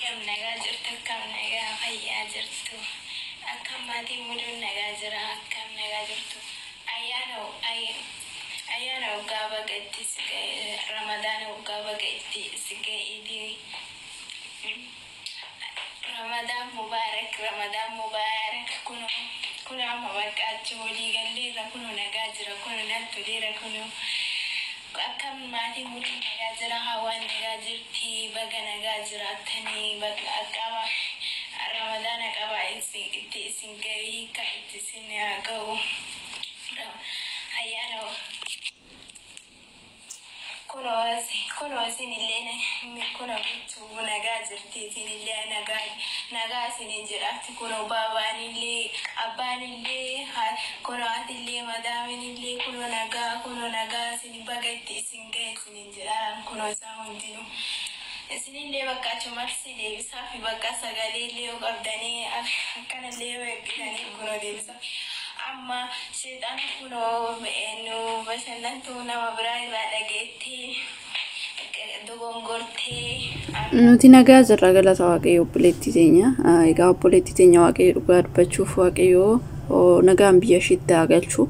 Akkam nagaa jirtu, akkam nagaa fayyaa jirtu, akkam maatiin muduun nagaa jira, akkam nagaa jirtu. Ayyaana waggaa baga itti si ga'e, Ramadaana waggaa baga itti si ga'e, Iidii Ramadaan mubaarak, Ramadaan mubaarak. Kunoo kunoo amma bakka achi walii galleerra, kunoo nagaa jira, kunoo natti toleera. Kunoo akkam maatiin muduun nagaa jira, hawaan nagaa jirti, baga nagaa jiraattanii, baga qaba Ramadaana qaba itti isin ga'e, hiika itti isin haa ga'u. Ayyaana kunoo isinillee, kunoo bichuu nagaa jirti, isinillee nagaa nagaa isinin jedhaatti. Kunoo baabaanillee, abbaanillee, kunoo hatillee, madaaminillee kunoo nagaa, kunoo nagaa isin baga itti isin ga'e isinin jedha. Kunoo isaan hundinuu isinillee bakka achumarsi deebisaa fi bakka sagalee illee yoo qabdanii akkanallee yoo eebbitanii kunoo deebisaa. Amma sheexana kunoo nu bashannantuu nama biraa irraa dhageettee dogongortee. Nuti nagaa jirra, galata Waaqayyo, obboleettii teenya. Egaa obboleettii teenya Waaqayyo dhugaa dubbachuuf Waaqayyo nagaan biyya ishiitti haa galchu.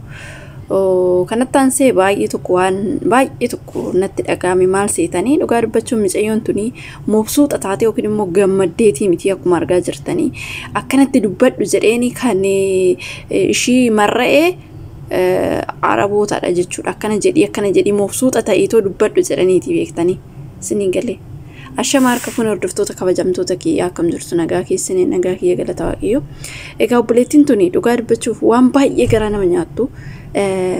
Kanatti aansee baay'ee tokko waan baay'ee tokko natti dhaga'ame maal seetanii, dhugaa dubbachuun micayyoon tuni mobsuuxa taatee yookiin immoo gammaddeetii miti. Akkuma argaa jirtanii akkanatti dubbadhu jedheeni kan ishii marra'ee Arabootadha jechuudha. Akkana jedhii, akkana jedhii, mobsuuxa ta'iitoo dubbadhu jedhaniiti beektanii isiniin galee. Ashama harka kun hordoftoota kabajamtoota kiyyaa, akkam jirtu? Nagaa keessanii? Nagaa kiyya, galata Waaqayyo. Egaa obboleettiin tuni dhugaa dubbachuuf waan baay'ee garaa nama nyaattu,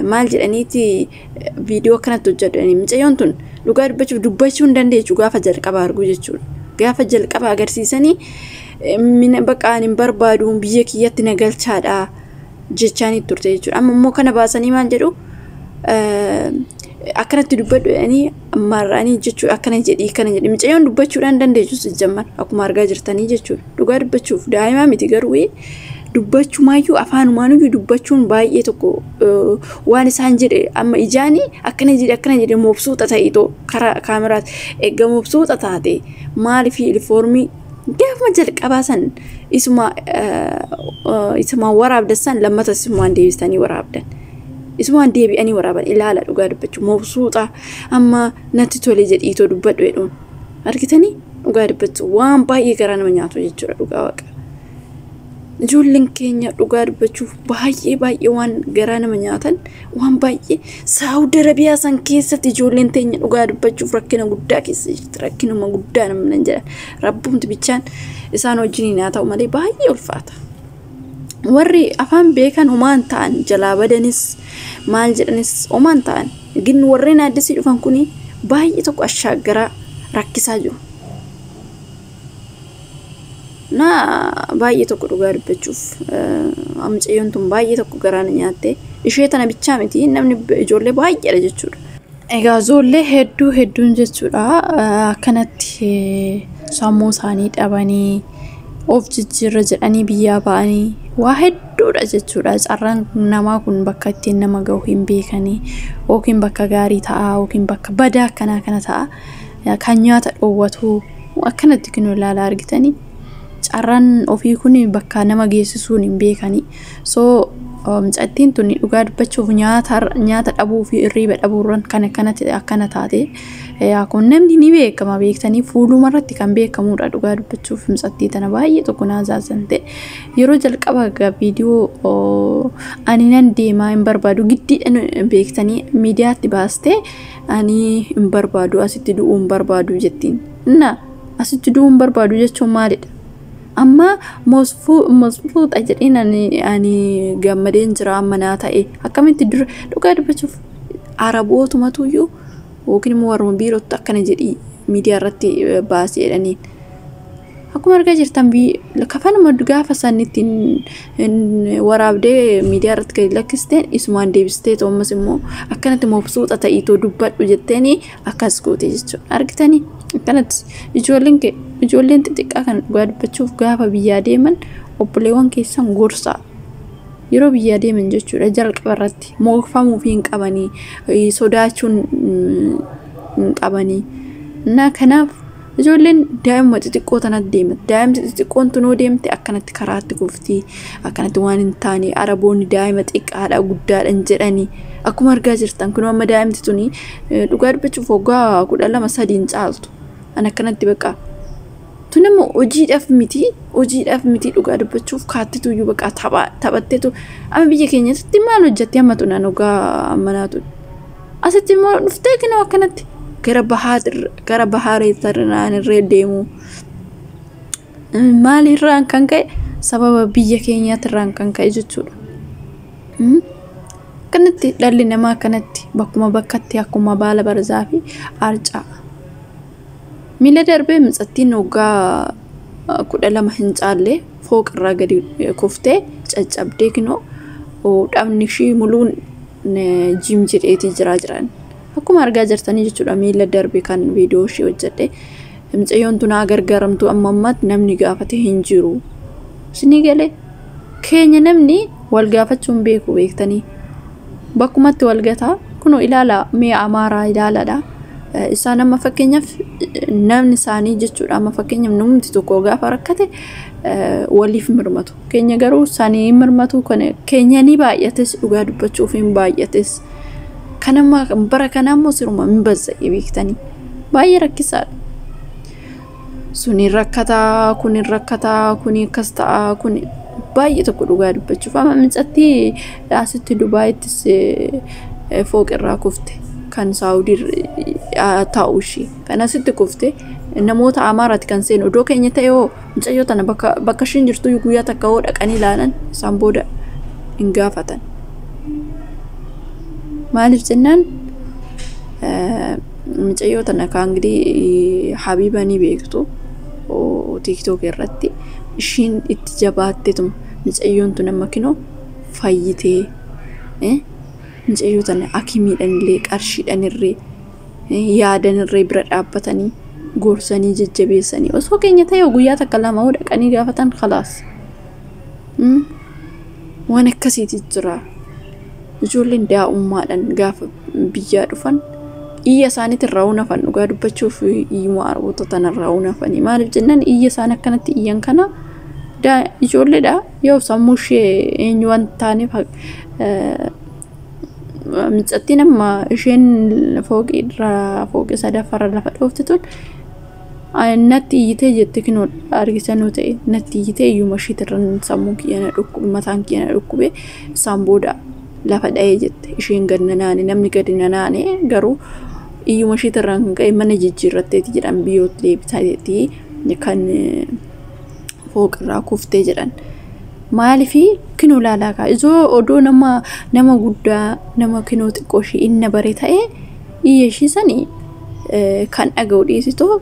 maal jedhaniiti viidiyoo akkanatti hojjedhanii, mucayyoon tun dhugaa dubbachuuf dubbachuu hin dandeechu gaafa jalqaba arguu jechuudha. Gaafa jalqaba agarsiisanii mina bakka ani hin barbaadu, biyya kiyyatti na galchaadha jechaanii turte jechuudha. Amma immoo kana baasanii maal jedhu, akkanatti dubbadhu jedhanii mar'anii jechuudha. Akkana jedhii, akkana jedhii, mucayyoon dubbachuudhaan dandeechu sijjammar akkuma argaa jirtanii jechuudha. Dhugaa dubbachuuf daa'ima miti, garuu dubbachumaayyuu afaanumaaniyyuu dubbachuun baay'ee tokko waan isaan jedhe. Amma ijaanii akkana jedhe, akkana jedhe, mobsuuxa ta'itoo karaa kaameraati. Eegga mobsuuxa taate maaliif ilifoormii gaafuma jalqabaa san isuma waraabdan san lammata isumaan deebistanii waraabdan? Isumaan deebi'anii waraaban ilaala. Dhugaa dubbachuu mobsuuxa amma natti tole jedhiitoo dubbadhu jedhuun argitanii, dhugaa dubbachuu waan baay'ee garaa nama nyaatu jechuudha. Dhugaa Waaqa. Ijoolleen keenya dhugaa dubbachuuf baay'ee baay'ee waan garaa nama nyaatan, waan baay'ee Saawudi Arabiyaa san keessatti ijoolleen teenya dhugaa dubbachuuf rakkina guddaa keessa jirti. Rakkinuma guddaa namni jedhan rabbumti bichaan isaan wajjiniin haa ta'u malee baay'ee ulfaata. Warri afaan beekan homaan ta'an jalaa badanis maal jedhanis homaan ta'an, gin warreen addisii dhufan kuni baay'ee tokko ashaaggaraa rakkisaa jiru. Na baay'ee tokko dhugaa dubbachuuf mucayyoon tun baay'ee tokko garaa na nyaatte. Ishee tana bichaa miti, namni ijoollee baay'eedha jechuudha. Egaa ijoollee hedduu hedduun jechuudha akkanatti sammuu isaanii dhabanii of jijjiirra jedhanii biyyaa ba'anii waa hedduudha jechuudha. Carraan namaa kun bakka ittiin nama gahu hin beekanii, yookiin bakka gaarii ta'a yookiin bakka badaa akkanaa kana ta'a. Kan nyaata dhoowwatu akkanatti kun ilaalaa argitanii, carraan ofii kun bakka nama geessisuun hin beekanii. So mucattiin tun dhugaa dubbachuuf nyaata dhabuu fi hirriiba dhabuurran kan akkanatti akkana taate kun namni ni beekama beektanii, fuuluma irratti kan beekamudha. Dhugaa dubbachuuf mucattii tana baay'ee tokko na azaazante. Yeroo jalqaba viidiyoo ani nan deemaa hin barbaadu giddiidhaan beektanii miidiyaatti baastee, ani hin barbaadu, asitti du'uu hin barbaadu jettiin. Na asitti du'uu hin barbaadu jechuun maalidha? Amma mosfuuxa jedheen ani gammadeen jira amma naa ta'e akkamitti dura dhugaa dubbachuuf Arabootumatuyyuu yookiin immoo warruma biirootti akkana jedhii miidiyaa irratti baasee jedhaniin. Akkuma argaa jirtan kafanuma gaafa san ittiin waraabdee miidiyaa irratti gadi lakkisteen isumaan deebistee ammas immoo akkanatti mobsuuxa ta'iitoo dubbadhu jetteeni akkas goote jechuudha. Argitanii, akkanatti ijoolleen ijoolleen xixiqqaa kan dhugaa dubbachuuf gaafa biyyaa deeman obboleewwan keessan gorsaa. Yeroo biyyaa deeman jechuudha jalqaba irratti moofamuu fi hin qabanii, sodaachuun hin qabanii. Na kanaaf Ijoolleen daa'imuma xixiqqoo tanatti deema. Daa'imti xixiqqoon tunuu deemte akkanatti karaatti kufti. Akkanatti waan hin taane Araboonni daa'ima xiqqaadha guddaadha jedhanii akkuma argaa jirtan kun amma daa'imti tuni dhugaa dubbachuuf waggaa 12 3 hin caaltu. An akkanatti baqa. Tun immoo hojiidhaaf miti dhugaa dubbachuuf kaattituyyuu baqa taphatteetu amma biyya keenyatti maal hojjetti amma tun an waggaa ammanaatu. Asitti immoo dhuftee kinoo akkanatti gara bahaa irra deemu. Maalirraan kan ka'e sababa biyya keenyaatirraan kan ka'e jechuudha. Kanatti dhalli namaa kanatti bakkuma bakkatti akkuma baala barzaa fi arcaa. Miila darbee mitsattiin waggaa 12 hin caalle fooqirraa gadi kuftee caccabdee kinoo dhabni ishii muluun jim jedheetii jiraa jiran. Akkuma argaa jirtanii jechuudha miila darbe kan viidiyoo ishee hojjedhe. Mucayyoon tun haa gargaaramtu amma ammaatti namni gaafate hin jiru. Isinii galee keenya namni wal gaafachuun beeku beektanii. Bakkumatti wal gataa kunoo ilaala mi'a Amaaraa ilaaladha. Isaan amma fakkeenyaaf namni isaanii jechuudha amma fakkeenyaaf namni tokko gaafa rakkate waliif mirmatu. Keenya garuu isaanii mirmatu kana keenya ni baay'ates dhugaa dubbachuuf hin baay'ates. Kanama bara kana ammoo siruma hin bazza'e beektanii. Baay'ee rakkisaadha. Suni rakkataa, kuni rakkataa, kuni akkas ta'a, kuni baay'ee tokko dhugaa dubbachuuf amma micatti asitti Dubaayittis fooqirraa kufte kan Saawudii taa'u ishee kan asitti kufte namoota Amaaraati kan seenu odoo keenya ta'e hoo mucayyoo tana bakka ishiin jirtu guyyaa takka hoo dhaqanii ilaalan isaan booda hin gaafatan. Maaliif jennaan mucayyoo tana kan ingirii Habiba ni beektu TikTok irratti ishiin itti jabaattetuma mucayyoon tun amma kinoo fayyitee mucayyoo tana akimiidhaan illee qarshiidhaan irree yaadan irree bira dhaabbatanii gorsanii jajjabeessanii osoo keenya ta'e guyyaa takka lama hoo dhaqanii gaafatan khalaas. Waan akkasiitu jira. Ijoolleen daa'ummaadhaan gaafa biyyaa dhufan iyya isaaniitiin raawun hafan dhugaa dubbachuuf iyyuma Araboota tana raawun hafanii maaliif jennaan iyya isaan akkanatti iyyan kana ijoolleedha yoo sammuu ishee eenyu waan taaneef micattiin amma isheen fooqii irraa fooqii sadaffaarra lafa dhoofte tun natti iyyitee jette kinoo argisanuu ta'e natti iyyitee iyyuma isheetirra sammuun kiyya na dhukkube mataan kiyya na dhukkube isaan booda lafa dha'ee jette isheen gad nanaane namni gadi nanaane garuu iyyuma isheetirraan kan ka'e mana jijjiirratteeti jedhan biyyootti deebiteeti kan fooqirraa kuftee jedhan. Maaliifi kinoo laalaa kaa ijoo odoo nama guddaa nama kinoo xiqqoo ishee inni bare ta'e iyya ishii sanii kan dhaga'u dhiisitoo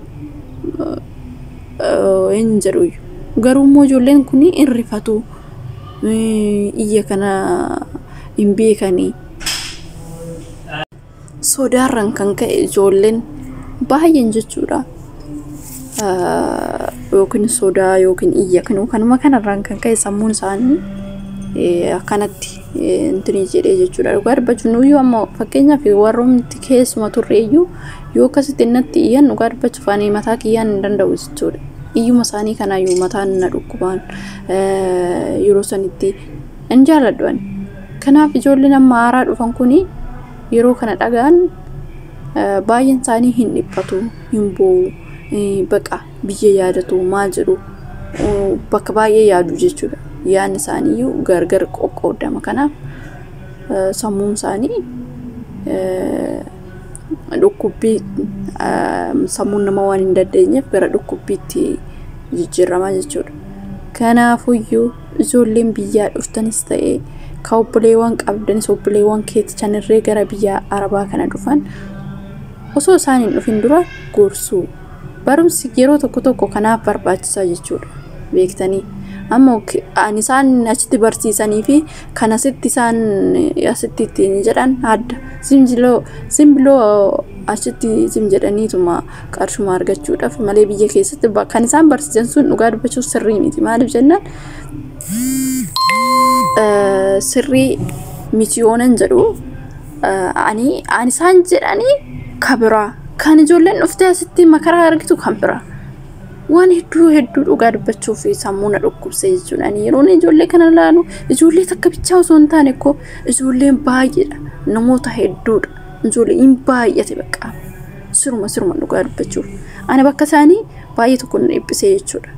hin jedhu. Garuu immoo ijoolleen kun hin rifatu iyya kana hin beekanii. Sodaarraan kan ka'e ijoolleen baay'een jechuudha. Yookiin sodaa yookiin iyya kanuma kanarraan kan ka'e sammuun isaanii akkanatti intini jedhee jechuudha. Dhugaa dubbachuun nuyyuu amma fakkeenyaaf warroomti keessuma turreeyyuu yoo akkasitti natti iyyan dhugaa dubbachuuf ani mataa kiyyaan hin danda'u jechuudha. Iyyuma isaanii kanaayyuu mataan na dhukkubaan yeroo sanitti hin jaalladhu ani. Kanaaf ijoolleen amma haaraa dhufan kuni yeroo kana dhaga'an baay'een isaanii hin dhiphatu, hin boo'u, baqa biyya yaadatu maal jedhu bakka baay'ee yaadu jechuudha. Yaadni isaaniiyyuu gargar qoqqoodama. Kanaaf sammuun isaanii dhukkubbii sammuun nama waan hin dandeenyeef gara dhukkubbiitti jijjiirama jechuudha. Kanaafuyyuu ijoolleen biyyaa dhuftanis ta'e ka obboleewwan qabdanis obboleewwan keetichanirree gara biyya Arabaa kana dhufan osoo isaan hin dhufin dura gorsuu. Barumsi yeroo tokko tokko kanaaf barbaachisaa jechuudha. Beektanii amma ani isaan achitti barsiisanii fi kan asitti isaan asitti ittiin jedhan adda. Simbiloo achitti sim jedhaniituma qarshuma argachuudhaaf malee biyya keessatti kan isaan barsiisan sun dhugaa dubbachuuf sirrii miti. Maaliif jennaan sirrii miti yoonan jedhu ani isaan jedhanii kabiraa Kan ijoolleen dhuftee asitti makaraa argitu kan biraa. Waan hedduu hedduu dhugaa dubbachuuf sammuu na dhukkubse jechuudha. Ani yeroon ijoollee kana ilaalu, ijoollee takka bichaa osoo hin taane koo ijoolleen baay'eedha. Namoota hedduudha. Ijoollee hin baay'ate bakka. Siruma siruma dhugaa dubbachuuf. Ani bakka isaanii baay'ee tokko na dhiphisee jechuudha.